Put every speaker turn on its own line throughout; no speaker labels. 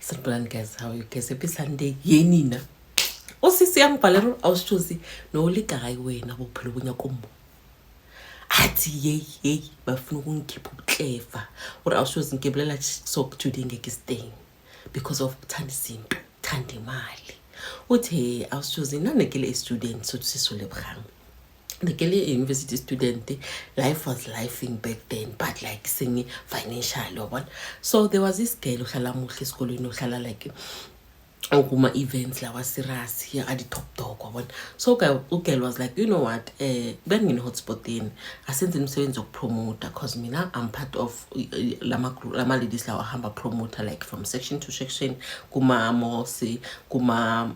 Sanibonani guys, how are you guys? Happy Sunday. Yenina. Usisi yangibhalela awusitshozi nolikayi wena bophelo bunyakombo. Athi yeyi yeyi bafuna ukungikhipha ubuhlefa. Uri awusitshozi ngikebulela so today ngeke stay because of uthanda izinto, thanda imali. Uthi awusitshozi nanekele i-student so sisolebgang. Ne ke le university student, life was lifing back then, but like sing financial, wabona. So there was this girl ohlala muhle esikolweni, ohlala like okuma-events lawa serious here adi-top dog, wabona. So ugirl was like, you know what, bengine-hotspotini, asenze umsebenzi wokupromota cause mina I'm part of lama-ladies lawa ahamba promota like from section to section kuma-malls, kuma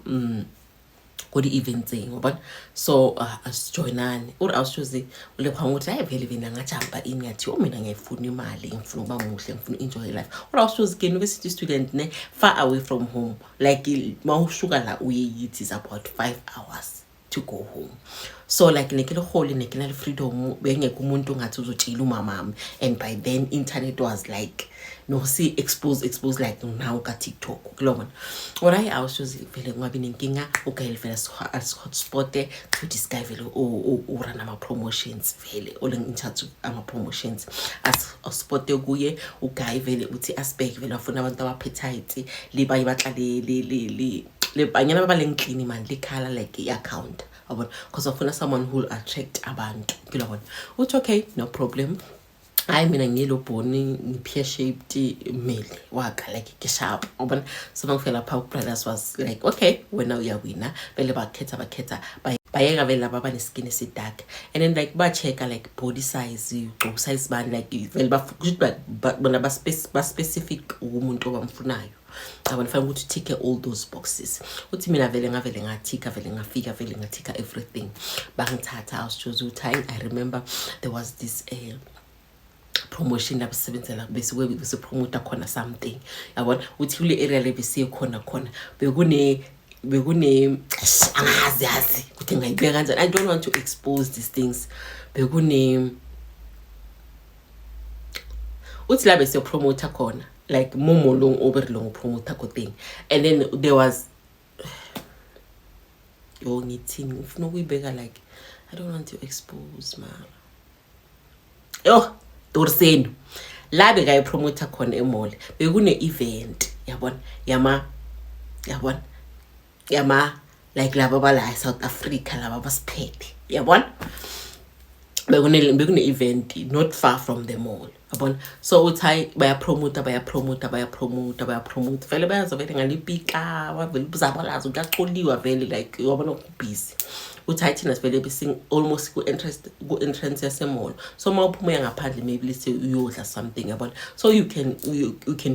kodi-eventseng, wabona. So asijoyinani. Uri awushozi ulekhwanga ukuthi hayi vele vele angajampa ini, ngathi oh mina ngiyayifuna imali, ngifuna ukuba muhle, ngifuna u-enjoy life. Uri awushozi ke university student ne, far away from home, like mawusuka la uye yithi is about 5 hours to go home. So like ne ke le kgole, ne ke na le freedom, bengekho umuntu ongathi uzotshela umamami. And by then internet was like no see expose expose like now ka TikTok kulobona. Ora awushozi vele kungabi nenkinga, ugirl vele asihotspot to this guy vele o run ama promotions, vele o leng in charge ama promotions, as spote kuye uguy vele uthi asibheke vele afuna abantu abaphethe le baye batla le le le le le banyana ba ba leng clean man le khala like i-account, yabona, because afuna someone who will attract abantu kulobona. Uthi okay, no problem. Hayi mina ngiyelo bhoni, ngi-pear shaped, mmele waka like ke sharp, ubona. So mangifika lapha brothers was like, okay wena uyawina vele. Bakhetha bakhetha, bayeka vele laba abaneskin esidark. And then like ba-check-a like body size, ugcoka size bani, like vele kusho ukuthi bona ba-specific umuntu obamfunayo, yabona, fanele ukuthi uticke all those boxes. Uthi mina vele ngavele ngathika, vele ngafika, vele ngathika everything, bangithatha. Awusitshozi ukuthi hayi, I remember there was this promotion lapho sisebenzela bese bese-promota khona something, yabona. Uthi kule area le besiye khona khona bekune angazi yazi ukuthi ngayibeka kanjani, I don't want to expose these things. Bekune uthi la besiyopromota khona like mo molong o be re leng o promota ko teng. And then there was, yo ngithini, ngifuna ukuyibeka like I don't want to expose mara yo Dorsenu la bekayipromota khona emall, bekune-event, yabona, yama yabona yama like laba bala e-South Africa laba basiphethe, yabona. Bekune-event not far from the mall, yabona. So uthi hayi bayapromota, bayapromota, bayapromota, bayapromota vele, bayaza vele ngalipika vele uzabalaza kuyaculiwa vele like wabona kubusy. Uthi hayi thina sivele besi almost ku-entrance ku-entrance yasemall, so uma uphuma uya ngaphandle, maybe let's say uyodla something, yabona, so you can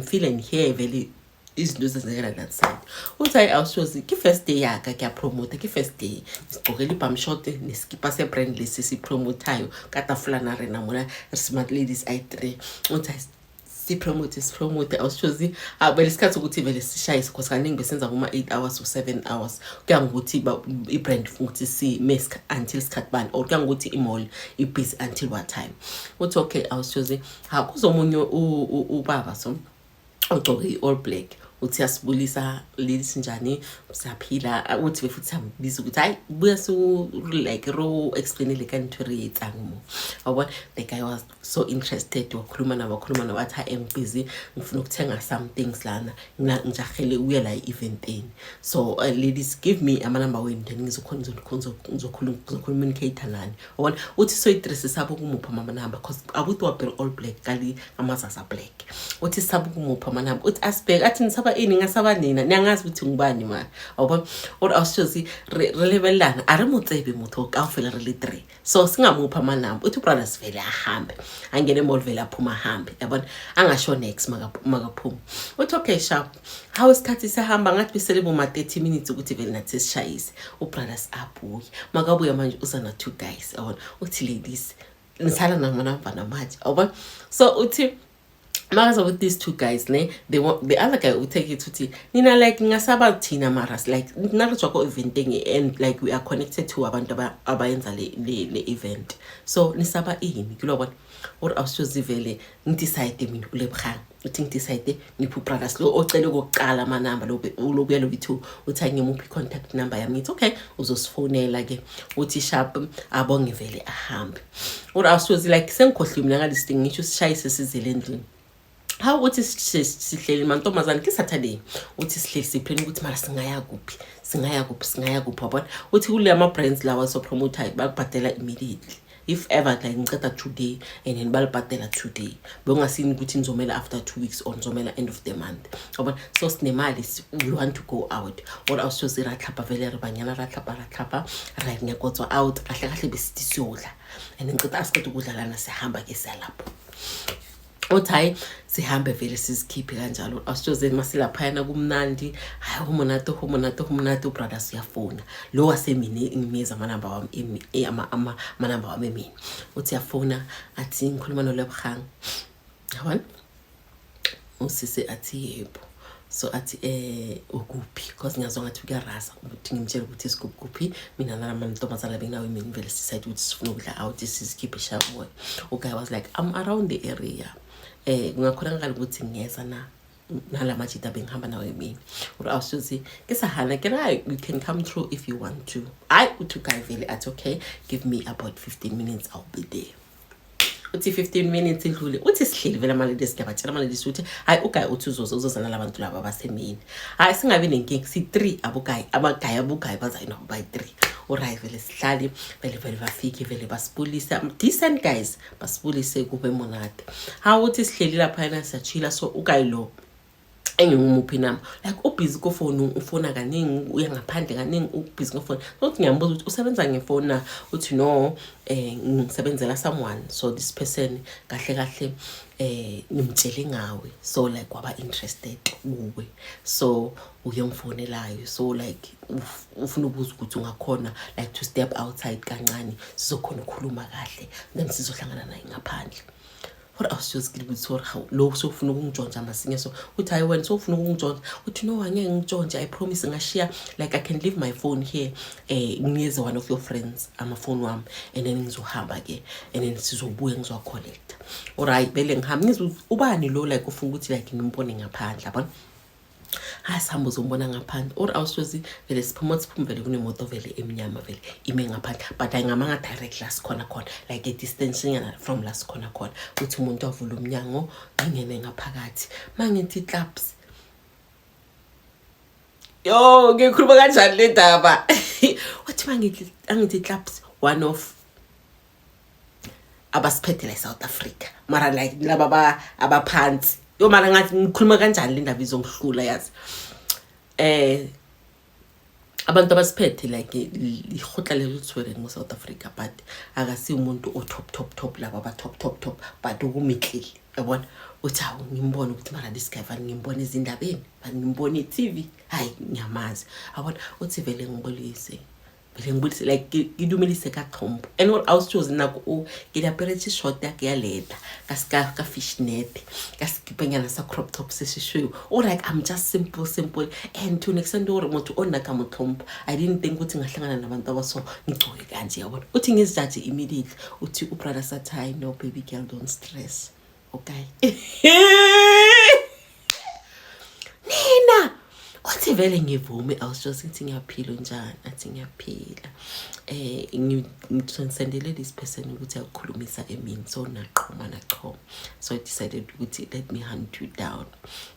feel and hear vele izinto ezenzekela that side. Uthi hayi awushozi ke first day yaka kuyapromota, ke first day sigcokela ibum short neskipa sebrand lesi sipromotayo ka tafulana rena mona re smart ladies i3. Uthi hayi sipromote sipromote, awushozi vele isikhathi ukuthi vele sishayise because kaningi besenza kuma-8 hours or 7 hours, kuya ngokuthi i-brand ifuna ukuthi sime until isikhathi bani or kuya ngokuthi i-mall i-busy until what time. Uthi okay awushozi ha kuzomunye ubaba so ogcoke i-all black, uthi yasibulisa, ladies njani, siyaphila. Uthi futhi siyambiza ukuthi hayi buya so like ro explainele ka ntho re etsang mo, wabona. The guy was so interested, wakhuluma nabo, wakhuluma nabo, athi hayi ngibhizi ngifuna ukuthenga some things lana, ngijahele ukuya la e-eventeni. So ladies, give me amanamba wenu, then ngizokhona ngizocommunicate nani, wabona. Uthi soyi-three sisaba ukumupha amanamba cause abuthi wabhera all black kali amazaza black. Uthi sisaba ukumupha amanamba. Uthi asibheke, athi nisaba ini, ngasaba nina, niyangazi ukuthi ngubani mara, wabona. Or awushozi re lebelelana, a re mo tsebe motho kaofela re le three, so singamupha amanamba. Uthi ubrothers vele ahambe angene emall, vele aphuma ahambe, yabona, angasho next makaphuma. Uthi okay sharp, hawu isikhathi sahamba, ngathi besele boma 30 minutes ukuthi vele nathi sesishayise. Ubrothers abuye, makabuya manje uza na two guys, yabona. Uthi ladies nisala namanamba namanje, yabona. So uthi makaza with these two guys ne, they want the other guy utake it uthi nina like ngasaba thina mara like nna re tswa ko eventeng and like we are connected to abantu abayenza le event, so nisaba ini kulobona. Uri awusozi vele ngidecide mina uLebogang, uthi ngidecide ngiphe ubrothers lo ocele kokuqala amanamba lokuya lobi-two, uthi angimuphi i-contact number yami. Ngithi okay, uzosifonela ke. Uthi sharp, abonge vele, ahambe. Uri awusozi like sengikhohliwe mina ngalesi thing, ngisho sishayise sizele endlini. Hawu, uthi sihleli mantombazane, ke Saturday, uthi sihleli siplane ukuthi mara singaya kuphi, singaya kuphi, singaya kuphi, wabona. Uthi kule ama-brands lawa sopromotayo bakubhadela immediately. If ever like ngiceda today and then balibhadela today, bekungasini ukuthi nizomela after 2 weeks or nizomela end of the month, yabona. So sinemali, we want to go out. Or awusoze ra tlhapa vele, re banyana, ra tlhapa, ra tlhapa, ra ngiyakotswa out. Kahle kahle besithi siyodla and ngiceda, asiqeda ukudlalana, sihamba ke, siyalapho. Uthi hayi, sihambe vele, sizikhiphe kanjalo. Awusitshoze masilaphayana kumnandi, hayi, ho monate, ho monate, ho monate. Ubrothers uyafona lo wasemini, nginikeza amanamba wami amanamba wami emini. Uthi uyafona, athi ngikhuluma noLebogang, yabona. Usise athi yebo. So athi ukuphi, because ngiyazwa ngathi kuyarasa. Ukuthi ngimtshele ukuthi isigubhu kuphi mina nalamantombazana benginawo imini, vele sisayide ukuthi sifuna ukudla out, sizikhiphe shaboy. Uguy was like, "I'm around the area, kungakhonakala ukuthi ngiyeza na nalamajita bengihamba nawo emini?" Uri awusuzi ke sahana ke ra, "You can come through if you want to." Hayi, uthi uguy vele athi okay, give me about 15 minutes, I'll be there. Uthi 15 minutes idlule, uthi sihleli vele amaladies, ngiyabatshela amaladies ukuthi hayi, uguy uthi uzoza, uzozana labantu laba basemini. Hayi, singabi nenkinga, si-three aboguy, abaguy, aboguy bazayo nabo bayi-three. Uright vele, sihlale vele, vele bafike vele basibulise, decent guys, basibulise kube monate. Hawu, uthi sihleli laphayana, siyachila. So uguy lo engingumuphi nami like ubhizi kufoni, ufona kaningi, uya ngaphandle kaningi, ubhizi ngefoni. So uthi ngiyambuza ukuthi usebenza ngefoni na, uthi no, ngisebenzela someone, so this person kahle kahle ngimtshele ngawe, so like waba interested kuwe, so uyongifonelayo, so like ufuna ukubuza ukuthi ungakhona like to step outside kancane, sizokhona ukukhuluma kahle, then sizohlangana naye ngaphandle. Gore awusiyozikile ukuthi sorry, hawu, lo sofuna ukungitshontsha masinya. So uthi hayi, wena sofuna ukungitshontsha. Uthi no, angeke ngitshontshe, I promise, ngashiya like I can leave my phone here, nginikeze one of your friends amafoni wami and then ngizohamba ke and then sizobuya ngizowacollecta. Alright, vele ngihambe, ngizwe ubani lo like ufuna ukuthi like ngimbone ngaphandle, yabona. Hayi, sihambe, uzombona ngaphandle. Or awusozi vele siphuma, siphume vele kunemoto vele emnyama vele ime ngaphandle, but ayingamanga direct la sikhona khona, like a distance nyana from la sikhona khona. Uthi umuntu avule umnyango, ngingene ngaphakathi, mangithi claps. Yo, ngikhuluma kanjani le ndaba? Wathi mangithi angithi claps, one of abasiphethe la eSouth Africa, mara like laba abaphansi. Yo, mara ngathi ngikhuluma kanjani le ndaba, izongihlula yazi. Abantu abasiphethe like ihotla lelo tshwereng mo South Africa, but akasi umuntu o top top top, laba aba top top top, but ukumitlile, yabona. Uthi hawu, ngimbone ukuthi mara this guy vane ngimbone ezindabeni, vane ngimbone e-TV, hayi, ngiyamazi, yabona. Uthi vele ngibulise, vele ngibulise like ke dumelise ka tlhompho and gore awusitshozi nako o ke di aperetse short ya ke ya leta ka ka fishnet, ka sekipanyana sa crop top se sešweu. O like I'm just simple simple and to an extent gore motho o nna ka mo tlhompha. I didn't think ukuthi ngahlangana nabantu abaso ngigcoke kanje, yabona. Uthi ngizijaje immediately. Uthi ubrother sathi hayi, no, baby girl, don't stress, okay. Nina uthi vele ngivume, I was just ngithi ngiyaphila, njani, athi ngiyaphila, ngisendele this person ukuthi akukhulumisa emini, so naqhoma nachoma, so I decided ukuthi let me hunt you down.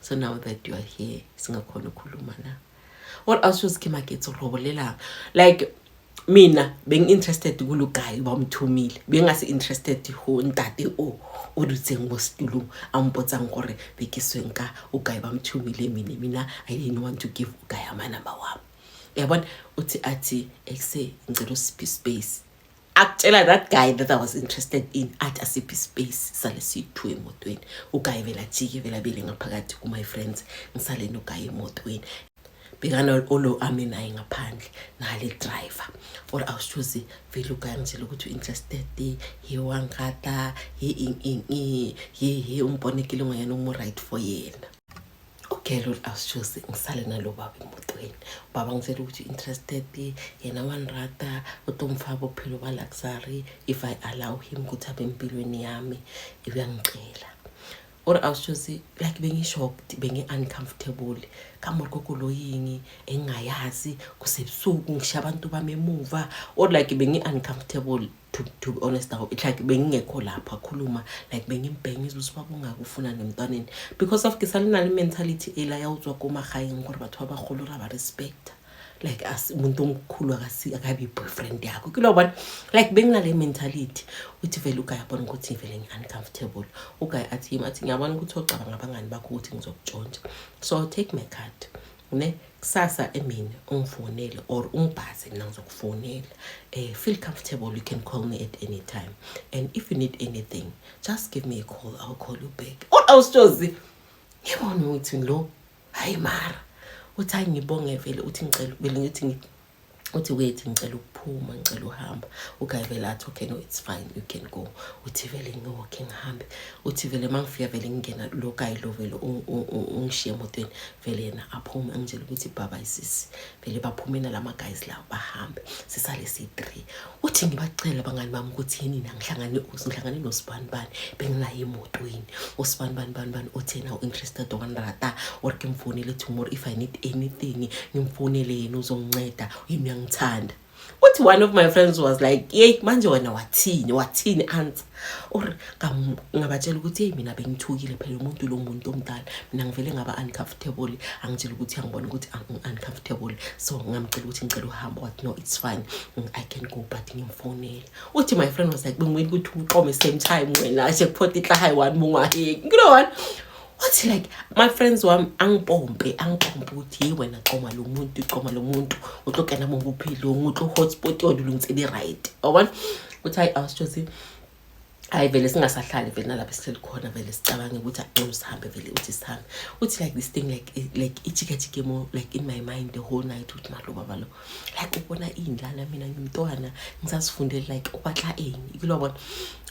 So now that you are here, singakhona ukukhuluma na? What else was ke maketso robolela like mina bengi-interested kulo guy bamthumile, bengingasi interested ho ntate o o dutseng mo setulong a mpotsang gore bekisweng ka o guy bamthumile. Mina I didn't want to give uguy amanamba wami, yabona. Uthi athi ekuse ngicela usiphi space, akutshela that guy that I was interested in, athi asiphi space, sale siyi-two emotweni. Uguy vele ajike vele abele ngaphakathi ku-my friends, ngisale noguy emotweni, bekana olo ame naye ngaphandle nale driver. Or awushuzi vele uguy ngitshela ukuthi u-interested, he wangata he ing ing he he umbone ke le ngwanyana o mo right for yena. Ugirl awusitshosi, ngisale nalo baba emotweni. Baba ngitshela ukuthi interested yena, wanirata, utomfaka bophilo ba-luxury if I allow him ukuthi abe empilweni yami. Uyangicela or awusitshosi, like bengi-shocked, bengi-uncomfortable kamore kokoloyini engingayazi, kusebusuku, ngishiya abantu bami emuva, or like bengi-uncomfortable, to be honest. It's like bengingekho lapho akhuluma, like bengimbheke, ngizwe ukuthi baba ungakufuna nemntwaneni, because of ke sa le na le mentality ela ya go tswa ko magaeng, gore batho ba bagolo ra ba respecta, like as umuntu omkhulu akabi boyfriend yakho ke lo bona. Like benginale mentality. Uthi vele uguy abona ukuthi vele ngi-uncomfortable. Uguy athi yimi, athi, "Ngiyabona ukuthi ocabanga abangani bakho ukuthi ngizokutshontsha, so take my card ne, kusasa emini ungifonele or ungibhaze, mina ngizokufonela. Feel comfortable, you can call me at any time, and if you need anything, just give me a call, I'll call you back." Or awusitshozi, ngibona ukuthi lo, hayi mara uthi, "Hayi, ngibonge vele." Uthi, "Ngicela vele," ngithi, uthi, "Wait, ngicela ukuphuma, ngicela uhamba." Uguy vele athi, "Okay, no, it's fine, you can go." Uthi vele ngiwalke ngihambe. Uthi vele uma ngifika, vele ngingena, lo guy lo vele ungishiye emotweni, vele yena aphume, angitshela ukuthi, "Baba isisi." Vele baphume nalama guys lawo, bahambe, sisale siyi-three. Uthi ngibacela abangani bami ukuthi, "Yini na, ngihlangane nosibani bani, benginaye emotweni, usibani bani bani bani, uthi yena u-interested, wanirata, or ke mfonele tomorrow if I need anything, ngimfonele yena, uzonginceda, yimi uyangithanda." Uthi one of my friends was like, "Yeyi, manje wena wathini, wathini answer?" Or ngabatshela ukuthi, "Yeyi, mina bengithukile phela, umuntu lo muntu omdala, mina ngivele ngaba uncomfortable, angitshela ukuthi angibona ukuthi uncomfortable, so ngamcela ukuthi ngicela uhamba, wathi, 'No, it's fine, I can go, but ngimfonele.'" Uthi my friend was like, "Bengimele ukuthi uqome same time wena shekuphota ihlahayi one mungwaheki you know what?" Wathi like my friends wami angipompe, angipompe ukuthi, "Hey wena, qoma lo muntu, qoma lo muntu, o tlo kena mo bophelong, o tlo hotspot o dilong tse di right." Wabona? Uthi, "Hayi, awusitshozi, hayi vele singasahlali vele nalapho esihleli khona, vele sicabange ukuthi angcono sihambe vele." Uthi sihambe. Uthi like this thing like ijikajike mo like in my mind the whole night, uthi malo baba lo, like ubona ini lana, mina ngimntwana, ngisasifundele, like ubatla eng kulobona.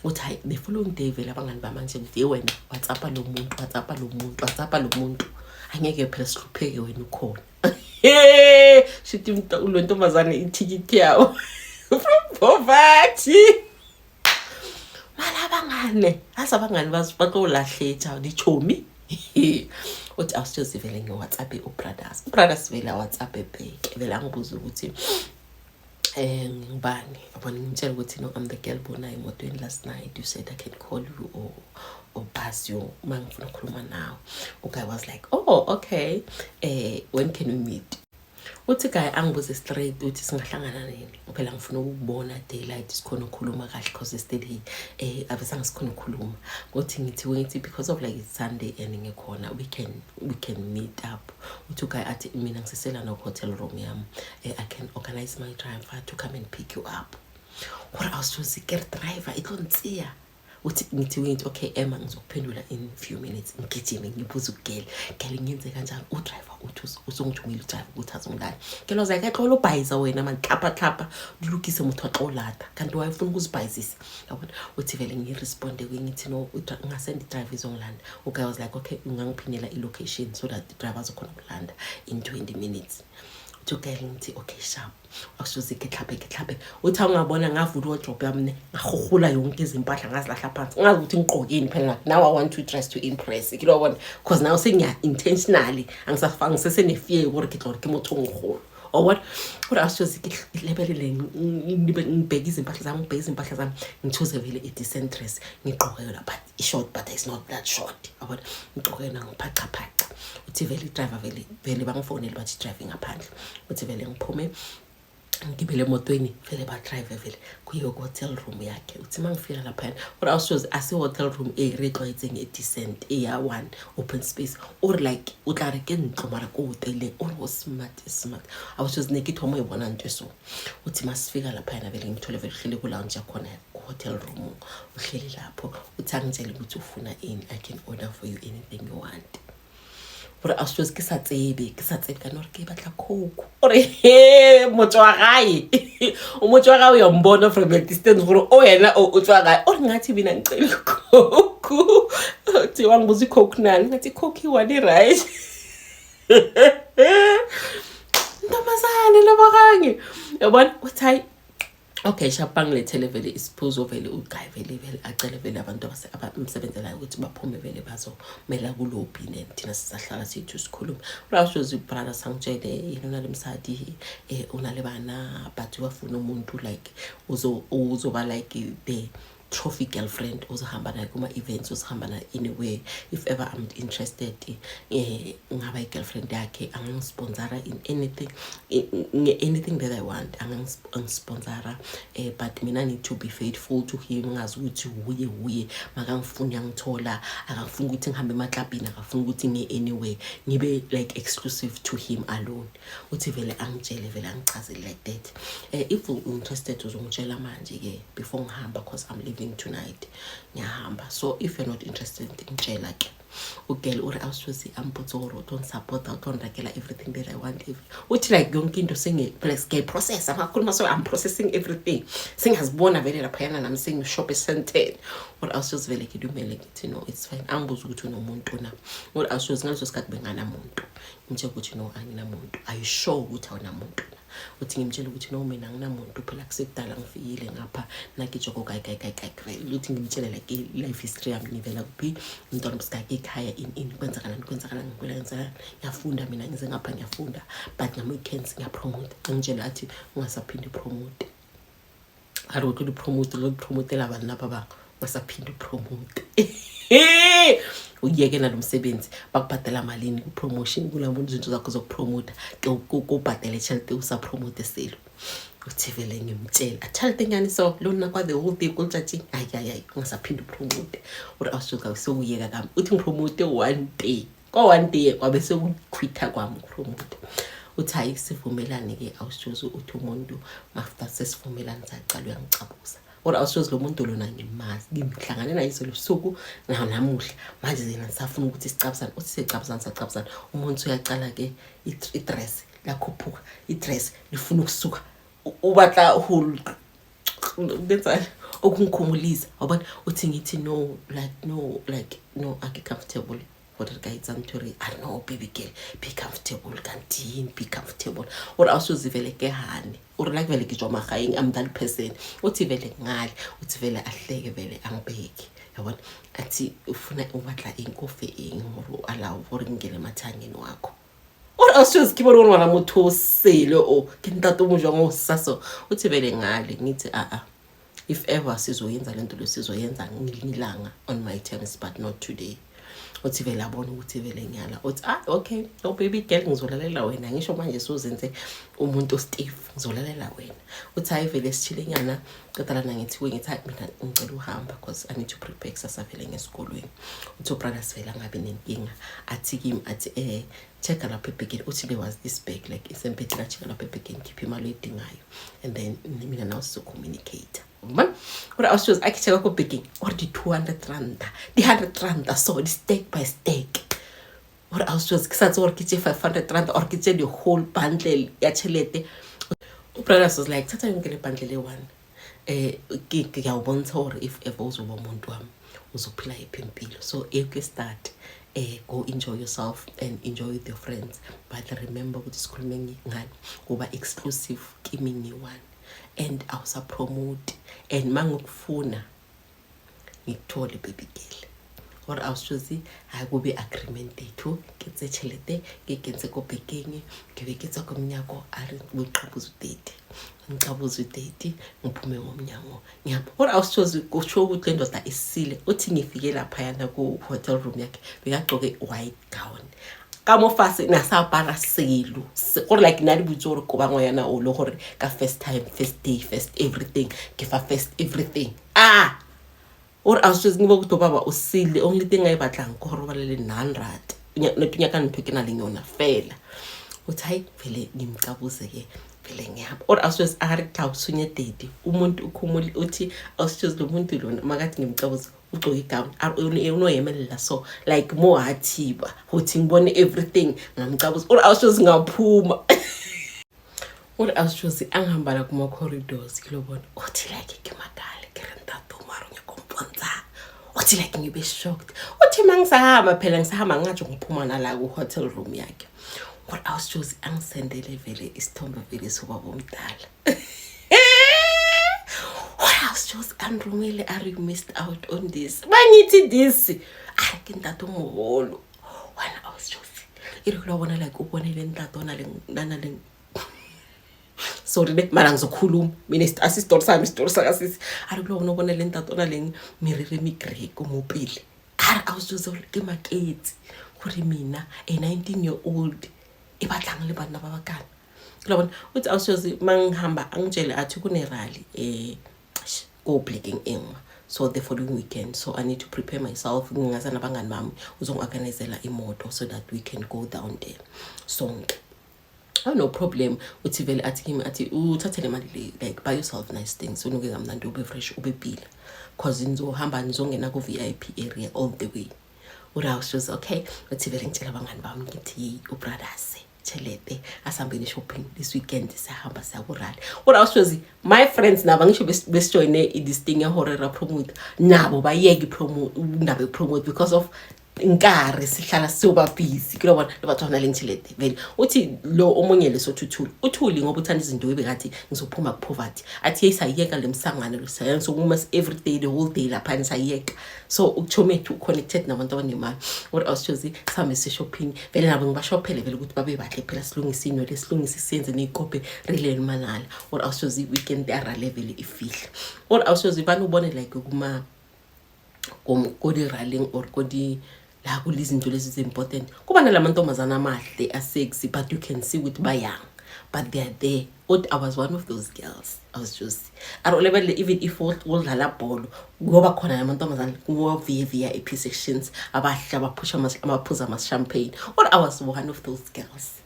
Uthi hayi, the following day vele abangani bami ukuthi, "Ye wena, WhatsAppa lo muntu, WhatsAppa lo muntu, WhatsAppa lo muntu, angeke phela sihlupheke wena ukhona." Shuthi lo ntombazane ithikithi yawo from poverty. Mala abangane, ase abangane ba tlo lahletša ditšhomi. Uthi awusitshozi, vele nge-WhatsApp ubrothers, ubrothers vele aWhatsApp back, vele angibuze ukuthi ngibani, yabona. Ngimtshela ukuthi, "No, I'm the girl bona emotweni last night. You said I can call you or pass you uma ngifuna ukukhuluma nawe." Uguy was like, "Oh, okay, when can we meet?" Uthi guy angibuze straight uthi, "Singahlangana nini? Phela ngifuna ukukubona daylight, sikhona ukukhuluma kahle, because still ave sangisikhona ukukhuluma." Uthi ngithi, "Because of like it's Sunday and ngikhona, we can meet up." Uthi uguy athi, "Mina ngisisela no hotel room yami, I can organize my driver to come and pick you up." Gore awusitshozi, ke re, "Driver e tlo ntsiya?" Uthi ngithi, "Okay, ema, ngizokuphendula in few minutes." Ngigijime ngibuze ugirl, "Girl, ngiyenze kanjani? Udriver uthi usongithumile udriver ukuthi azongilanda." Girl was like, "Tlola ubhayiza wena man, tlhapa tlhapa, di lokise, motho a tlo o lata, kanti wayefuna ukuzibhayizisa, yabona." Uthi vele ngiresponde kuye ngithi, "No, ngasenda idriver izongilanda." Uguy was like, "Okay, ungangiphinyela i-location so that i-driver azokhona ukulanda in 20 minutes?" Uthi ugirl ngithi, "Okay, sharp." Akusuze ke tlhape, ke tlhape. Uthi awungabona, ngavula iwardrobe yami ne, ngahurhula yonke izimpahla, ngazilahla phansi, ngazi ukuthi ngiqokeni phela. Now I want to dress to impress, ke lo bona, because now sengiya intentionally, angisafanga, ngisesene-fear gore ke tlo re ke motho o mogolo or what. Kodwa awushozi, ke lebelele, ngibheke izimpahla zami, ngibheke izimpahla zami, ngichoose vele i-decent dress, ngigqoke yona, but i-short, but it's not that short, yabona. Ngigqoke yona, ngiphacaphaca. Uthi vele i-driver vele bangifonele, bathi driving ngaphandle. Uthi vele ngiphume, ngigibele emotweni, vele badrive vele kuyiwe ku-hotel room yakhe. Uthi uma ngifika laphayana, kodwa awushozi, asi-hotel room e re tlwaetseng, e-decent, eya-one open space, or like o tla re ke ntlo, mara ko hoteleng, or o smart smart. Awushozi, ne ke thoma e bona ntho e so. Uthi masifika laphayana, vele ngithole vele uhlele ku-lounge yakhona ku-hotel room, uhleli lapho. Uthi angitshele ukuthi ufuna ini, "I can order for you anything you want." Gore awushozi, ke sa tsebe, ke sa tsebe kana gore ke batla Coke. Ore he, motho wa gae, o motho wa gae, uyambona from a distance gore o yena o tswa gae. Ore ngathi, "Mina ngicela iCoke." Uthi wangibuza, "iCoke nani?" Ngathi, "Icoke i-one, i-right." Ntombazane lobakanye, yabona, uthi hayi, okay, sharp, bangilethele vele isiphuzo. Vele uguy vele vele acele vele abantu abamsebenzelayo ukuthi baphume vele bazomela kulobby, then thina sisahlala sithu sikhuluma. Uraushozi brother sangitshele yena unale msadi, unale bana, but wafuna umuntu like uzoba like the trophy girlfriend, uzohamba naye kuma-events, uzohamba naye anywhere. If ever I'm interested, ngaba i-girlfriend yakhe, angangisponsora in anything, anything that I want, angangisponsora, but mina need to be faithful to him, ngazi ukuthi wuye wuye makangifuni angithola, akafuni ukuthi ngihambe emaklabhini, akafuni ukuthi ngiye anywhere, ngibe like exclusive to him alone. Uthi vele angitshele, vele angichazele like that. If u-interested, uzongitshela manje-ke before ngihamba, 'cause I'm leaving tonight, ngiyahamba. So if you're not interested, ngitshela ke. Ugirl uri awusuzi ampotse gore o tlo nsupporta, o tlo nrekela everything that I want. Uthi like yonke into phela ngiyayiprocessa, makhuluma, so I'm processing everything, sengiyazibona vele laphayana nami sengishop eSandton. Uri awusuzi vele ke dumele, ngithi no, it's fine. Angibuza ukuthi unomuntu na. Uri awusuzi ngaleso sikhathi benganamuntu. Ngimtshela ukuthi no, anginamuntu. Are you sure ukuthi awunamuntu na? Uthi ngimtshela ukuthi no, mina anginamuntu, phela kusekudala ngifikile ngapha nakijoko kayi kayi kayi kayi vele. Uthi ngimtshele like i-life history yami, ngivela kuphi, umntwana busikake ekhaya, ini ini, kwenzakalani, kwenzakalani, kwenzakalani, ngiyafunda mina, ngize ngapha ngiyafunda, but ngama-weekends ngiyapromote. Angitshela athi ungasaphinde upromote, a re o tlo di-promote, lo dipromotela banna ba bangwe, ungasaphinde upromote, uyeke nalo msebenzi. Bakubhadela malini ku-promotion kulabo izinto zakho zokupromota? Kubhadele tšhelete usapromote selo. Uthi vele ngimtshela tšhelete nyane, so lona kwa the whole day ko letšatšing. Hayi hayi hayi, ungasaphinde upromote. Uri awusuka sewuyeka kami. Uthi ngipromote one day, kwa-one day kwabe sekukhwitha kwami ukupromote. Uthi hayi, sivumelane-ke awushozi. Uthi umuntu after sesivumelane, sacala uyangicabuza. Kodwa awushozi lo muntu lona ngimazi, ngihlangane naye izolo ebusuku namuhla manje yena sisafuna ukuthi sicabuzane. Uthi siyacabuzana, sacabuzana, umuntu uyacala-ke i-dress lakhuphuka, i-dress lifuna ukusuka, ubatla ho kenzani ukungikhumulisa, wabona. Uthi ngithi no, like no, like no, angicomfortable gore re ka etsa ntho. Re a no, baby girl, be comfortable, kanti yini, be comfortable. Ore awusoze vele ke hane, ore like vele ke tswa magaeng, I'm that person. Uthi vele ngale, uthi vele ahleke, vele angibheke, yabona, athi ufuna ubatla eng, kofe eng gore o allow gore ngene mathangeni wakho. Ore awusoze ke bone gore ngwana motho o sele o ke ntate o mo jwang o sa so. Uthi vele ngale, ngithi a-a, if ever sizoyenza lento lo, sizoyenza ngelinye ilanga on my terms, but not today. Uthi vele abona ukuthi vele ngiyala. Uthi ah, okay, oh baby girl, ngizolalela wena, ngisho manje suzenze umuntu stiff, ngizolalela wena. Uthi hayi, vele sithile nyana ceda lana, ngithi kuye, ngithi hayi, mina ngicela uhamba because I need to prepare kusasa vele ngesikolweni. Uthi ubrother vele angabi nenkinga, athi kimi, athi check lapha ebhegeni. Uthi there was this bag like isempetheni, achecka lapha ebhegeni, khipha imali oyidingayo and then mina nawe sizocommunicate man. Ore awushozi akhi-checka ko bekeng ore di-200 ranta, di-100 ranta, so di-stack by stack. Ore awushozi ke sa tse gore ke tse 500 ranta or ke tse the whole bundle ya tšhelete. Ubrothers was like, thatha yonke le bundle le-one, ke ngiyawubonisa gore if ever uzoba umuntu wami, uzophila yiphi impilo. So eke start, go enjoy yourself and enjoy with your friends, but remember ukuthi sikhulume ngani, kuba exclusive kimi ngi-one and awusapromote, and mangikufuna ngikuthole, baby girl. Gore awushozi hayi, kube agreement ethu, ke tse tšhelete ke kentse ko bekeng, ke be ke tswa ko mnyako, a re ngiqhabuza u-30, ngicabuza u-30, ngiphume ngomnyango, ngihamba. Gore awushozi kusho ukuthi le ndoda isile. Uthi ngifike laphayana ku-hotel room yakhe, bekagcoke white gown, ka mo fase na sa apara selo. Gore like nna di botse gore kobangwa yana o le gore ka first time, first day, first everything, ke fa first everything. Ah, ore awushozi ngiba ukuthi ubaba usile, only thing ayibatlang ke gore o bale le nna nrate neto nyaka ntho ke na leng yona fela. Uthi hayi, vele ngimcabuze-ke, vele ngihamba. Or awushozi a re tla 30 umuntu ukhumule. Uthi awushozi lo muntu lona makathi ngimcabuze, ugcoke igown, unoyemelela, so like mo hathiba uthi ngibone everything, ngamcabuza. Or awushozi ngaphuma. Ore awushozi angihamba la kuma-corridors kilobona. Uthi like ke makale, ke re ntate o mare o nyaka o mpontsha. Uthi like ngibe shocked. Uthi mangisahamba phela, ngisahamba ngathi ngiphuma nala ku hotel room yakhe, what awusjozi angisendele vele isithombe vele sobaba omdala. What awusjozi andrumele, are you missed out on this? Bangithi this a ke ntate omoholo wena. Awusjozi e re kula bona like ubonele ntate o na leng, sorry ne, mara ngizokhuluma mina, asisitori sami, isitori sakasisi. A re kula bona o bonele ntate o na leng meriri e ko mo pele. A re awusjozi ke maketse gore mina, a 19-year-old e batlang le banna ba bakana kula bona. Uthi awusjozi mangihamba angitshele athi kune-rally ko-bleking engwa, so the following weekend, so I need to prepare myself. Ngingaza nabangani bami, uzongi-organizela imoto so that we can go down there sonke. Oh, no problem. Uthi vele athi kimi, athi uthathe le mali le, like buy yourself nice things, unuke kamnandi, ube fresh, ube pila, cause nizohamba nizongena ku-VIP area all the way. Uri awushozi okay. Uthi vele ngitshela abangani bami, ngithi yeyi, ubrothers tšhelete, asihambeni shopping this weekend, siyahamba siya ku-rally. Uri awushozi my friends nabo angisho besijoyine this thing yahore ra-promote nabo, bayeke indaba yokupromote because of nkare sihlala siyoba busy kulobona le batho ba nang le tšhelete vele. Uthi lo omunye lesothi uthuli, uthuli ngoba uthanda izinto ebekathi ngizophuma ku-poverty, athi yeyi, sayiyeka le msangano lo, sokuma every day, the whole day laphana, sayiyeka. So uchomethu uconnected nabantu abanemali. Uri awusitshozi sihambe sishopping vele nabo, ngibashophele vele ukuthi babe bahle phela, silungise inwele, silungise, siyenze ney'kope rilele manala. Uri awusitshozi weekend ya-rally vele ifihle. Uri awusitshozi vane ubone like kuma ko di-rallying or ko di la kulezinto lezi zi-important, kuba nala mantombazana amahle a-sexy, but you can see ukuthi ba-young, but they are there. Uthi I was one of those girls. I was just a re o lebelele, even if udlala bholo, kuyoba khona namantombazane kuwo-VIP sections abahle, abaphusha, abaphuza ama-champagne. Or I was one of those girls.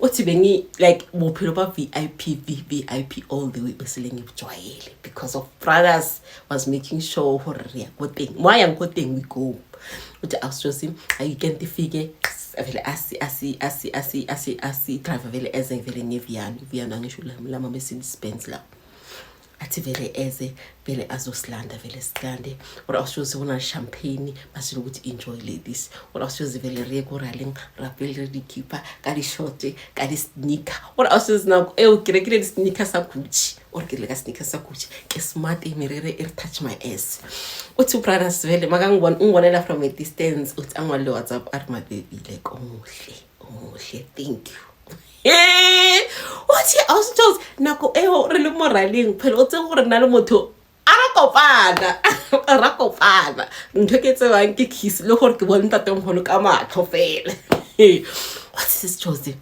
Uthi bengi like bophelo ba VIP, VVIP all the way, besele ngibujwayele because of brothers was making sure gore re ya ko teng, mo a yang ko teng we go. Uthi awusjosi weekend ifike vele, asi driver vele eze vele ngeViano, Viano angisho lama Mercedes Benz la. Athi vele eze vele azosilanda vele, silande. Or awushozi kuna champagne, basile ukuthi enjoy ladies. Or awushozi vele re ye ko raleng, ra pele re dikipa ka di-short, ka di-sneaker. Or awushozi nako eo ke rekile di-sneaker sa Gucci, or ke le ka sneaker sa Gucci, ke smart, merere e re touch my ass. Uthi ubrothers vele makangibona, ungibonela from a distance, uthi angwale WhatsApp, a re my baby, like omuhle, omuhle, thank you. Uthi awusitshozi nako eo re le mo raleng phela, o tsebe gore nna le motho a ra kopana, ra kopana. Ntho ke tsebang ke kiss le gore ke bone ntatemogolo ka matlho fela. Wathi sesitshozi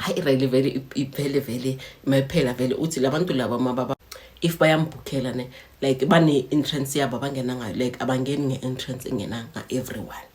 hayi, irally vele iphele vele, mayiphela vele. Uthi labantu laba mababa if bayambhukhela ne, like bane-entrance yabo abangena ngayo, like abangeni nge-entrance engena nga-everyone.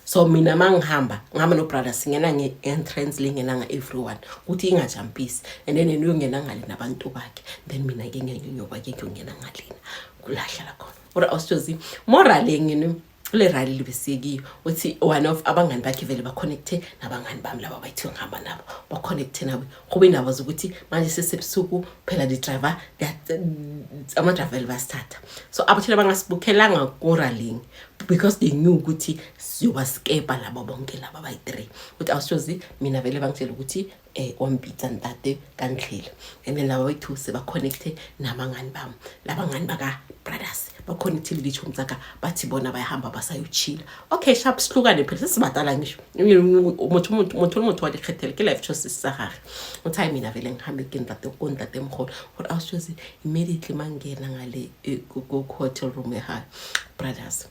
So mina mangihamba, ngihamba no-brother, singena nge-entrance lengena nga-everyone ukuthi ingajampisi, and then yena uyongena ngale nabantu bakhe, then mina-ke ngiyoba-ke ngiyongena ngalena kulahlala khona. Ora awusitshozi morale ngini kule rally libesiye kiyo. Uthi one of abangani bakhe vele baconnecte nabangani bami laba bayithiwe ngihamba nabo, baconnecte nabo kube indaba zokuthi manje sesebusuku phela, di-driver, ama-driver basithatha. So abathile bangasibukhelanga ku-rallying because they knew ukuthi siyobaskepa labo bonke laba bayi-three. Uthi awusitshozi mina vele bangitshela ukuthi wambitsa ntate kandlela, and then laba bayi-two sebaconnecte nabangani bami, labangani baka-brothers baconnectile litshomi tsaka, bathi bona bayahamba basayochila. Okay, sharp, sihlukane phela, sesibadala ngisho, motho le motho wa dikgethelo ke life choices sa gage. Uthi hayi, mina vele ngihambe ke ntate ko ntatemogolo. Gore awusitshozi immediately mangena ngale ku-hotel room ehayo brothers,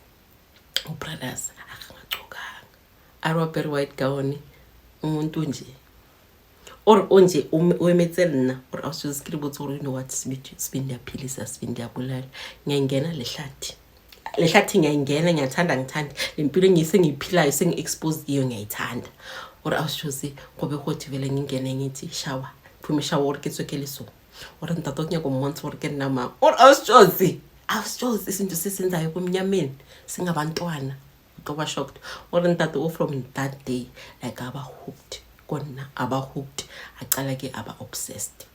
ubrothers akangagcokanga, a re apere white gown, umuntu nje or onje o emetse nna. Or awusitshozi ke le botse gore, you know what, sibindi ndiyaphilisa, sibindi ndiyabulala, ngiyayingena lehlathi, lehlathi ngiyayingena, ngiyathanda, ngithanda le mpilo engiyisengiyiphilayo, sengi-expose kiyo, ngiyayithanda. Or awusitshozi ngobe gothi vele ngingene, ngithi shower, phume shower, ore ke tswe ke le so, ore ntate o ke nyako mmontsha gore ke nna mang. Or awusitshozi, awusitshozi izinto sizenzayo kumnyameni singabantwana, utoba shocked. Ore ntate o from that day like aba hooked konna, aba hooked, acala ke aba obsessed.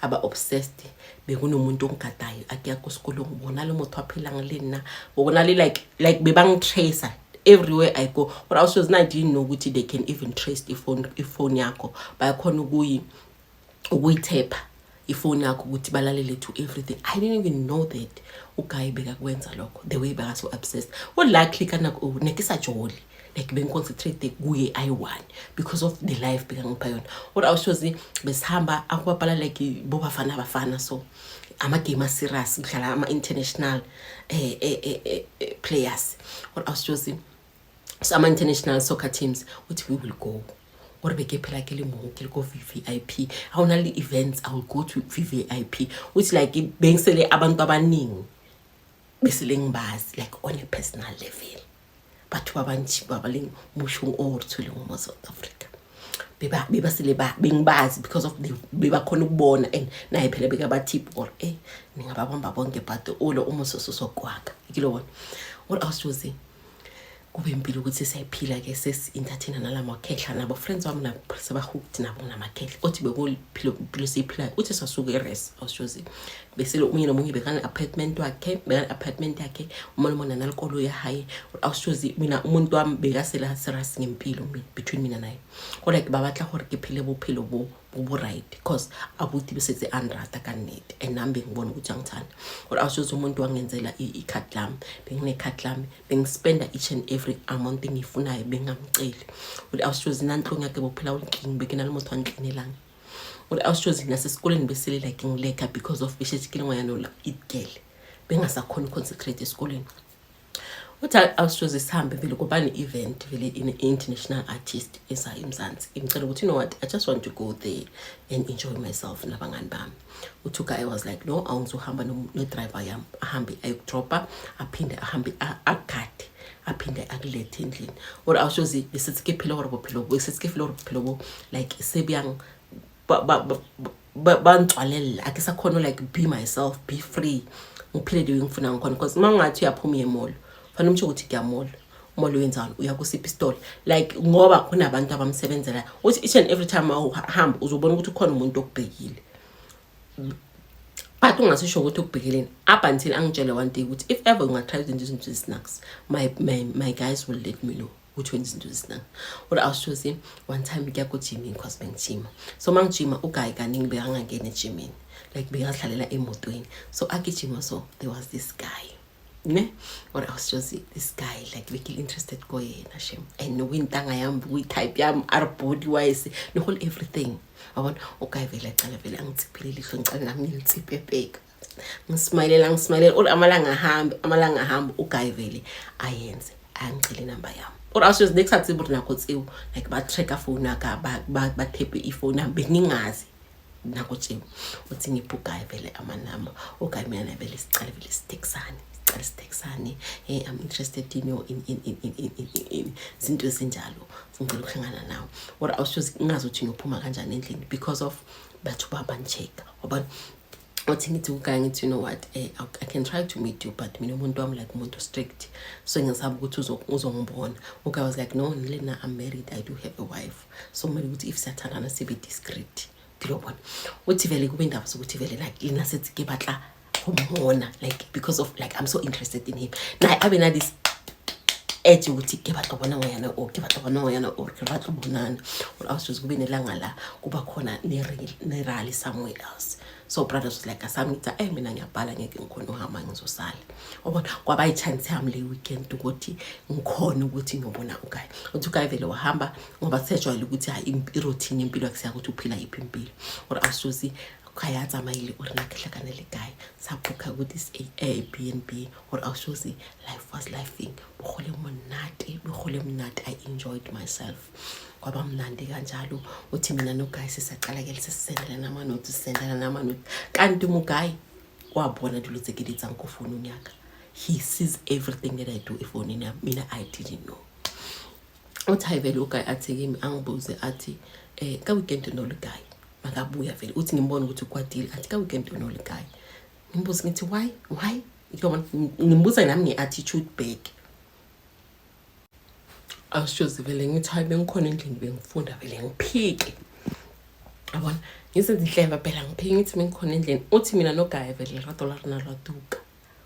Aba obsessed. Bekunomuntu ongigadayo akuya kusikolong, bona le motho a phelang le nna, bona le like bebangitracer everywhere I go. But also I didn't know ukuthi they can even trace ifone yakho. Bayakhona ukuyithepha ifoni yakho ukuthi balalele to everything. I didn't even know that uguy bekakwenza lokho, the way bekaso obsessed. Well, luckily ka nako ne ke sa jole, like bengiconcentrate kuye ayi-one because of the life bekangipha yona. Kodwa awushozi besihamba akubapala like bobafana bafana, so ama-game aserious, kudlala ama-international players. Kodwa awushozi, so ama-international soccer teams, uthi we will go gore be ke phela ke le moo, ke le ko VVIP. Ha o na le events, I will go to VVIP. Uthi like bengisele abantu abaningi besele ngibazi like on a personal level, batho ba bantši ba ba leng mošong o re tshweleng mo South Africa, bebasele bengibazi because of bebakhona ukubona. And naye phela bekabathip or ningababamba bonke, but ulo umusososokwaka kilo bona. Or awusijozi kube impilo ukuthi siyayiphila ke, sesi-entertaina nala makhehla nabo friends wami nabo sebahooked nabo namakhehla. Uthi bekuyiphilo impilo esiyiphilayo. Uthi sasuke eres, awushozi besele omunye nomunye bekane-apartment wakhe, bekane-apartment yakhe, umuntu omunye nalikolo yahaye. Awushozi mina umuntu wami bekasela serious ngempilo mina, between mina naye. Kodwa ke ba batla gore ke phele bophelo bo right, because abuti besetse a nrata ka nnete and nami bengibona ukuthi angithanda. Kodwa awushozi umuntu wangenzela i-card lami, bengine-card lami, bengispenda each and every amount engiyifunayo, bengingamceli. Uthi awushozi nantlong yakhe bophela ulinkingi bekenale motho wa ntlinelang. Uthi awushozi nasesikoleni besele like ngilekha because of beshethi ke le ngwanyana ola it girl, bengasakhona uconcentrate esikoleni. Uthi awushozi sihambe vele kuba ne-event vele, in-international artist eza eMzansi. Ngicela ukuthi, you know what, I just want to go there and enjoy myself nabangani bami. Uthi uguy was like, "No, awungizohamba no-driver yami, ahambe ayokudropa, aphinde ahambe akugade, aphinde akulethe endlini." Or awushozi besithi ke phela gore bophelo bo besithi ke feel gore bophelo bo like sebuyang bantswalelela, ake sakhona like be myself, be free, ngiphile the way ngifuna ngikhona. Because uma ungathi uyaphuma uye emall, fanele umtsho ukuthi kuya-mall, umall wenzani, uya kusiphi isitolo, like ngoba kunabantu abamsebenzela. Uthi each and every time awuhamba uzobona ukuthi ukhona umuntu okubhekile, but ungasisho ukuthi ukubhekeleni, up until angitshele one day ukuthi if ever ungatry izinto ezi-snacks, my guys will let me know ukuthi wenza izinto ezi-snacks. Kodwa awushozi one time kuya kujimini, cause bengijima. So uma ngijima, uguy kaningi bekangangena ejimini, like bekazihlalela emotweni. So agijima, so there was this guy ne. Or I was just this guy, like bekile interested koyena shem, and nokuyintanga yami, kuyi-type yami, ar body wise the whole everything, wabona. Uguy vele acala vele angitsipile ilihlo, ngicala nami ngilitsiphe bheka, ngismayilela, ngismayilela. Or amalanga ahambe, amalanga ahambe, uguy vele ayenze angicela inamba yami. Or awushozi next time tsebo nako tseo like ba tracka phone ya ka, ba tape ifone yami, bengingazi nako tseo. Uthi ngiphe uguy vele amanamba. Uguy mina naye vele sicale vele sithekisane, sicale sithekisane, "Hey, I'm interested in your in in in in in in in izinto ezinjalo, ngicela ukuhlangana nawe." Or awushozi ngingazi ukuthi ngiyophuma kanjani endlini because of batho ba bangi-check, wabona. Uthi ngithi kuguy, ngithi, "You know what, I can try to meet you, but mina umuntu wami like umuntu strict, so ngisaba ukuthi uzongibona." Uguy was like, "No, lena I'm married, I do have a wife, so kumele ukuthi if siyathandana sibe discreet." Ngilobona. Uthi vele kube indaba zokuthi vele like lena sethi ke batla go mmona, like because of like I'm so interested in him, naye abe na this edge ukuthi ke batla bona ngwanyana o, ke batla bona ngwanyana o, ke batla bonana. Or awushozi kube nelanga la kuba khona ne-rally somewhere else. So brothers was like, asami ngithi, mina ngiyabhala, ngeke ngikhona uhamba, ngizosala, wabona. Kwaba i-chance yami le weekend ukuthi ngikhona ukuthi ngiyobona uguy. Uthi uguy vele wahamba ngoba sejwayele ukuthi hayi i-routine yempilo yakhe, siyakuthi uphila yiphi impilo. Or awushozi guy a tsamaile, o re nna ke hlakane le guy, sa booka ko this Airbnb. Or awushozi life was lifing, bogole monate, bogole monate. I enjoyed myself, kwaba mnandi kanjalo. Uthi mina noguy sisaqala-ke sesisendela namanothi, sisendela namanothi, kanti muguy wabona dilo tse ke di etsang ko founung yaka. He sees everything that I do efonini yami, mina I didn't know. Uthi hayi vele uguy athi kimi, angibuze athi, ka weekend no le guy makabuya vele. Uthi ngimbone ukuthi ukwatile, athi, "Ka weekend no le guy?" Ngimbuze ngithi, Why?" Ngiyobona ngimbuza nami nge-attitude back. Awushozi vele ngithi, hayi, bengikhona endlini, bengifunda vele, ngiphike. Yabona, ngisenza inhleva phela, ngiphike ngithi mengikhona endlini, uthi mina nogaya vele lerato la rona la tuka,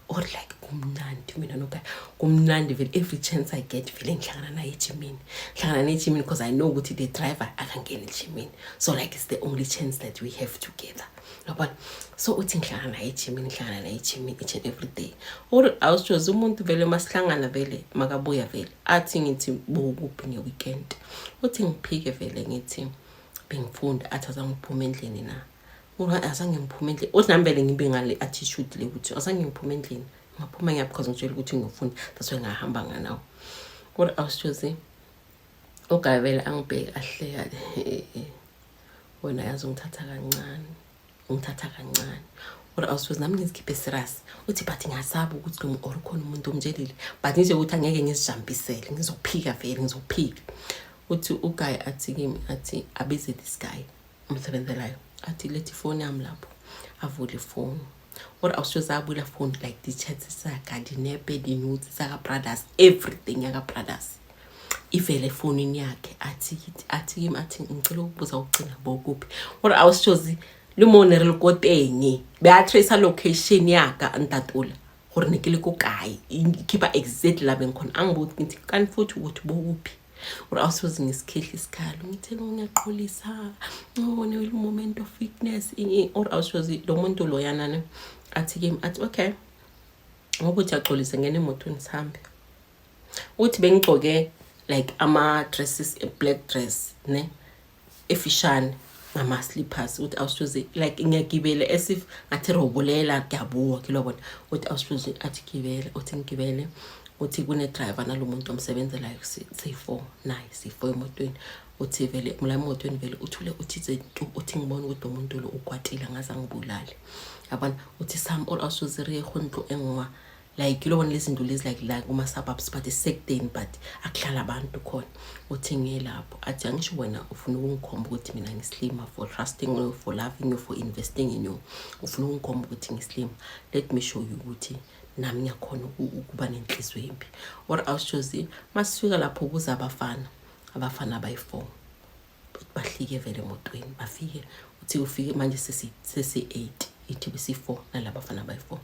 or like kumnandi, mina nogaya kumnandi vele. Every chance I get vele ngihlangana naye ejimini, ngihlangana naye ejimini, because I know ukuthi the driver akangeni ejimini, so like it's the only chance that we have together, yabona. So uthi ngihlangana naye ejimini, ngihlangana naye ejimini each and every day. Or awusitshozi umuntu vele masihlangana vele, makabuya vele athi ngithi bowukuphi nge-weekend? Uthi ngiphike vele, ngithi bengifunda. Athi azange ngiphume endlini na? Azange ngiphume endlini. Uthi nami vele ngibe ngale attitude le ukuthi azange ngiphume endlini, ngaphuma ngiya because ngitshela ukuthi ngiyofunda, that's why ngahamba nganawo. Kodwa awusitshozi ugayi vele angibheke, ahleka, "Wena yazi ungithatha kancane, ungithatha kancane." Or awusuze nami ngizikhiphe serious. Uthi but ngiyasaba ukuthi lo or khona umuntu omtshelile, but ngisho ukuthi angeke ngizijampisele, ngizophika vele, ngizophika. Uthi uguy athi kimi, athi abize this guy umsebenzelayo, athi lethi ifoni yami lapho, avule ifoni. Or awushoze abula phone, like di-chats saka, dinepe, di-notes saka-brothers, everything yaka-brothers ivele efonini yakhe. Athi kimi, athi ngicela ukubuza ukugcina bokuphi? Or awushozi le mo ne re le ko teng, beya tracer location yaka ntatola gore ne ke le ko kae, ikhipha exactly la bengikhona. Angibuthi ngithi kanti futhi ukuthi bokuphi? Or awusoze ngisikhehla isikhalo, ngithi no, ngiyaqolisa, no, ne moment of weakness. Or awusoze lo muntu loyana ne athi kimi, athi okay, ngoba uthi axolise, ngena emotweni sihambe. Uthi bengigcoke like ama-dresses, a black dress ne efishane ngama-slippers. Uthi awusuze like ngiyagibela as if ngathi robolela, kuyabuwa ke lobona. Uthi awusuze athi gibele, uthi ngigibele. Uthi kune-driver nalo muntu omsebenzelayo, siyi-four naye, siyi-four emotweni. Uthi vele la emotweni vele uthule, uthi ze tu. Uthi ngibona ukuthi lo muntu lo ukwatile, angaze angibulale, yabona. Uthi some or awusuze re go ntlo e nngwe, like lo bona lezi zinto lezi like la kuma-suburbs, but isekudeni, but akuhlala abantu khona. Uthi ngiye lapho, athi angisho wena ufuna ukungikhomba ukuthi mina ngislima for trusting you, for loving you, for investing in you. Ufuna ukungikhomba ukuthi ngislima, let me show you ukuthi nami ngiyakhona ukuba nenhliziyo embi. Or awushozi masifika lapho kuza abafana, abafana abayi-four, bahlike vele emotweni, bafike. Uthi ufike manje sesi-eight, ithi besi-four nalabafana bayi-four.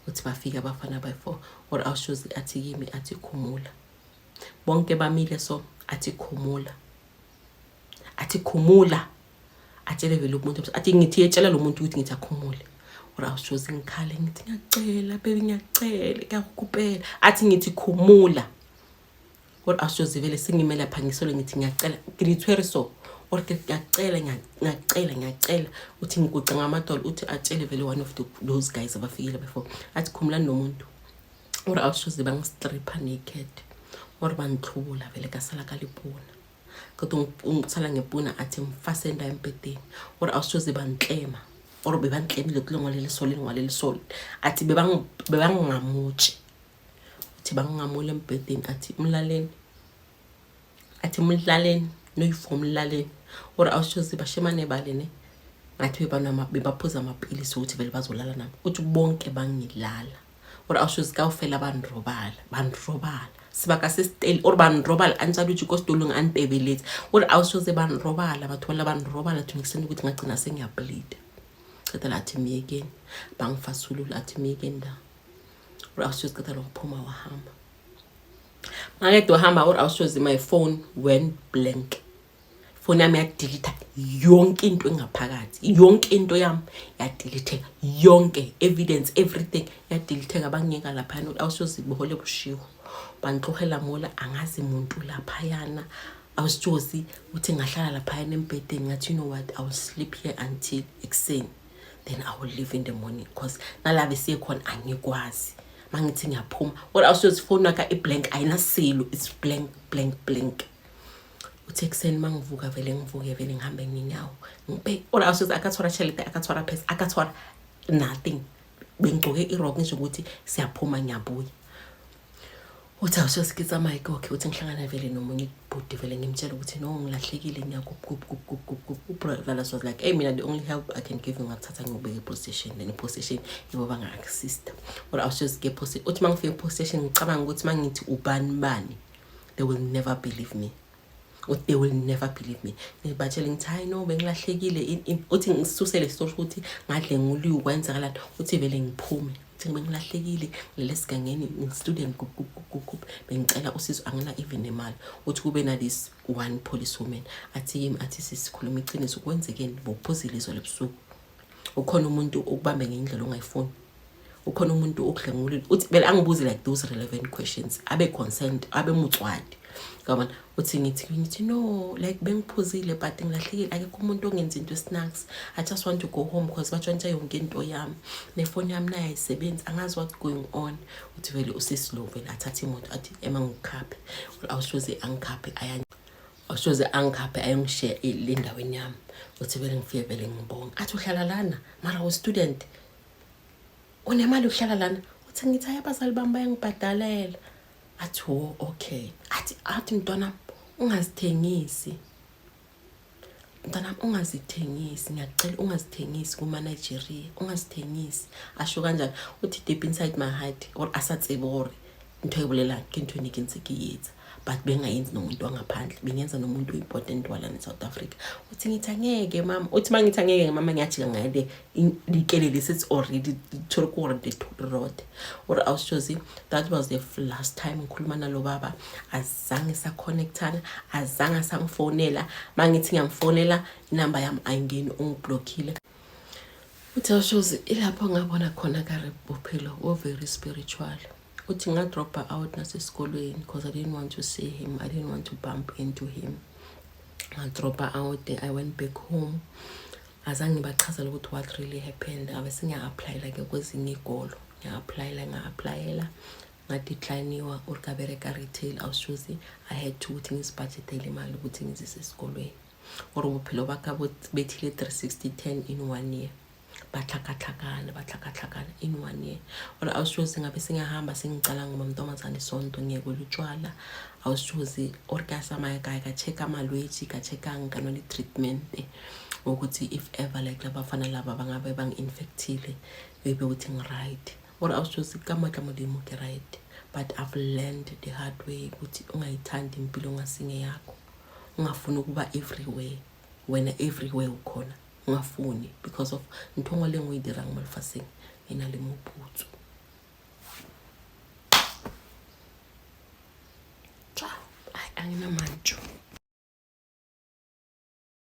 Uthi bafike abafana bayi-four. Or awushozi athi kimi, athi khumula. Bonke bamile, so athi khumula, athi khumula, atshele vele umuntu, athi ngithi yetshela lo muntu ukuthi ngithi akhumule. Or awushozi ngikhale, ngithi ngiyacela baby, ngiyacela, ngiyakukupela. Athi ngithi khumula. Or awushozi vele sengime lapha, ngisolo ngithi ngiyacela, ngilithwere so, or ke ngiyacela, ngiyacela, ngiyacela. Uthi ngiguca ngamadolo. Uthi atshele vele one of those guys abafikile before, athi khumulani nomuntu. Or awushozi bangistripha naked, or bangihlubula vele, kasala kalipuna, kodwa ngisala ngepuna. Athi mfase nda embhedeni. Or awushozi bantlema, or bebantlemile kulo ngwaleli sole, ngwaleli sole. Athi bebangingamutshi. Uthi bangingamula embhedeni, athi mlaleni, athi mlaleni noyi-four, mlaleni. Or awushozi bashemane bale ne ngathi bebaphuza amapilisi ukuthi vele bazolala nami. Uthi bonke bangilala. Or awushozi kaofela banrobala, banrobala sebaka se setele, or banrobala a ntse a dutse ko setulong a ntebeletse. Or awushoze banrobala, batho bala banrobala to extent ukuthi ngagcina sengiyableeda. Ceda la athi miyekeni, bangifasulula, athi miyekeni la. Or awushozi ceda lo waphuma wahamba, makede wahamba. Or awushozi my phone went blank, foni yami yadelete yonke into engaphakathi, yonke into yami yadeletheka, yonke evidence, everything yadeletheka. Bangiyeka laphayana, awushozi bohole bushiwo, bangitlogela mola, angazi muntu laphayana. Awusitshozi uthi ngahlala laphayana embhedeni, ngathi you know what, I will sleep here until ekuseni, then I will leave in the morning, because nala besiye khona angikwazi. Mangithi ngiyaphuma, kodwa awushozi ifoni yaka i-blank, ayinasilo, it's blank, blank, blank. Uthi ekuseni mangivuka vele, ngivuke vele, ngihambe ngenyawo, ngibheke. Or awushozi akathola tšhelete, akathola phesa, akathola nothing. Bengigcoke irok ngisho ukuthi siyaphuma, ngiyabuya. Uthi awushozi ke tsamaye ke, okay. Uthi ngihlangana vele nomunye ubhuti vele, ngimtshela ukuthi no, ngilahlekile, ngiyakuphi kuphi kuphi kuphi kuphi. Ubrother was like, "Hey mina, the only help I can give you, ngakuthatha ngiyobeka e-police station, then i-police station ibo banga-assista." Or awushozi ke police, uthi uma ngifika e-police station ngicabanga ukuthi uma ngithi ubani bani, they will never believe me. Uthi they will never believe me. Ngibatshele ngithi hayi no, bengilahlekile. Uthi ngisusele isitori ukuthi ngadlenguliwe, kwenzakalani. Uthi vele ngiphume, uthi bengilahlekile, ngilele esigangeni, ngi-student, kuphi, bengicela usizo, angina even nemali. Uthi kube na-this one police woman athi kimi, athi, "Sisikhuluma iqiniso, kwenzekeni? Bowuphuzile izolo ebusuku? Ukhona umuntu okubambe ngendlela ongayifuni? Ukhona umuntu okudlengulile?" Uthi vele angibuzi like those relevant questions, abe concerned, abe mutswadi, yabona. Uthi ngithi no, like bengiphuzile but ngilahlekile, akekho umuntu ongenza into snacks. I just want to go home because batshontsha yonke into yami, nefoni yami nayo ayisebenzi, angazi what's going on. Uthi vele usisi lo vele athathe imoto, athi ema ngikhaphe. Awushoze angikhaphe, aya, awushoze angikhaphe, ayongishiya le ndaweni yami. Uthi vele ngifike, vele ngibonga, athi, "Uhlala lana mara u-student, unemali ukuhlala lana?" Uthi ngithi, "Hayi, abazali bami bayangibhadalela." Athi, "Wo, okay." Athi, "Mntwana, ungazithengisi, mntanami, ungazithengisi, ngiyacela ungazithengisi kuma-Nigeria, ungazithengisi." Asho kanjalo. Uthi deep inside my heart or a sa tsebe gore ntho e bolelang ke ntho e ne ke ntse ke etsa, but bengayenzi nomuntu wangaphandle, bengenza nomuntu o-important walana e-South Africa. Uthi ngithi, "Angeke mama." Uthi uma ngithi, "Angeke mama," ngiyajika ngale likelele sethi already thole gore rote or awushozi. That was the last time ngikhuluma nalo baba. Azange sa-connectana, azange asangifonela. Ma ngithi ngiyamfonela, inamba yami ayingeni, ungiblockile. Uthi awushozi ilapho ngabona khona kare bophelo bo-very spiritual. Uthi nga-dropa out nasesikolweni because I didn't want to see him, I didn't want to bump into him. Nga-dropa out, I went back home. Azange ngibachazela ukuthi what really happened. Abe sengiya-applyela-ke kwezinye iy'kolo, ngiya-applyela, nga-applyela, nga-decliniwa or kabereka retail. Awushozi I had to ukuthi ngizibhajetele imali ukuthi ngizise esikolweni or bophelo ba ka bethile 360 10 in one year, batlhakatlhakana, batlhakatlhakana in one year. Or awushozi ngabe sengiyahamba, sengicala ngoba mntombazane isonto, ngiyekela utshwala. Awushozi or ka tsamaya kae ka check-a malwetse, ka check-a, ka nwa di-treatment ukuthi if ever like labafana laba bangabe bangi-infectile, ebe ukuthi ngi-right. Or awushozi ka matla Modimo ke right, but I've learned the hard way ukuthi ungayithandi impilo ongasinge yakho, ungafuni ukuba everywhere wena, everywhere ukhona, ungafuni because of ntho engwe le nngwe e dirang mo lefatsheng e na le moputso. Tswa, ai, anginamantso.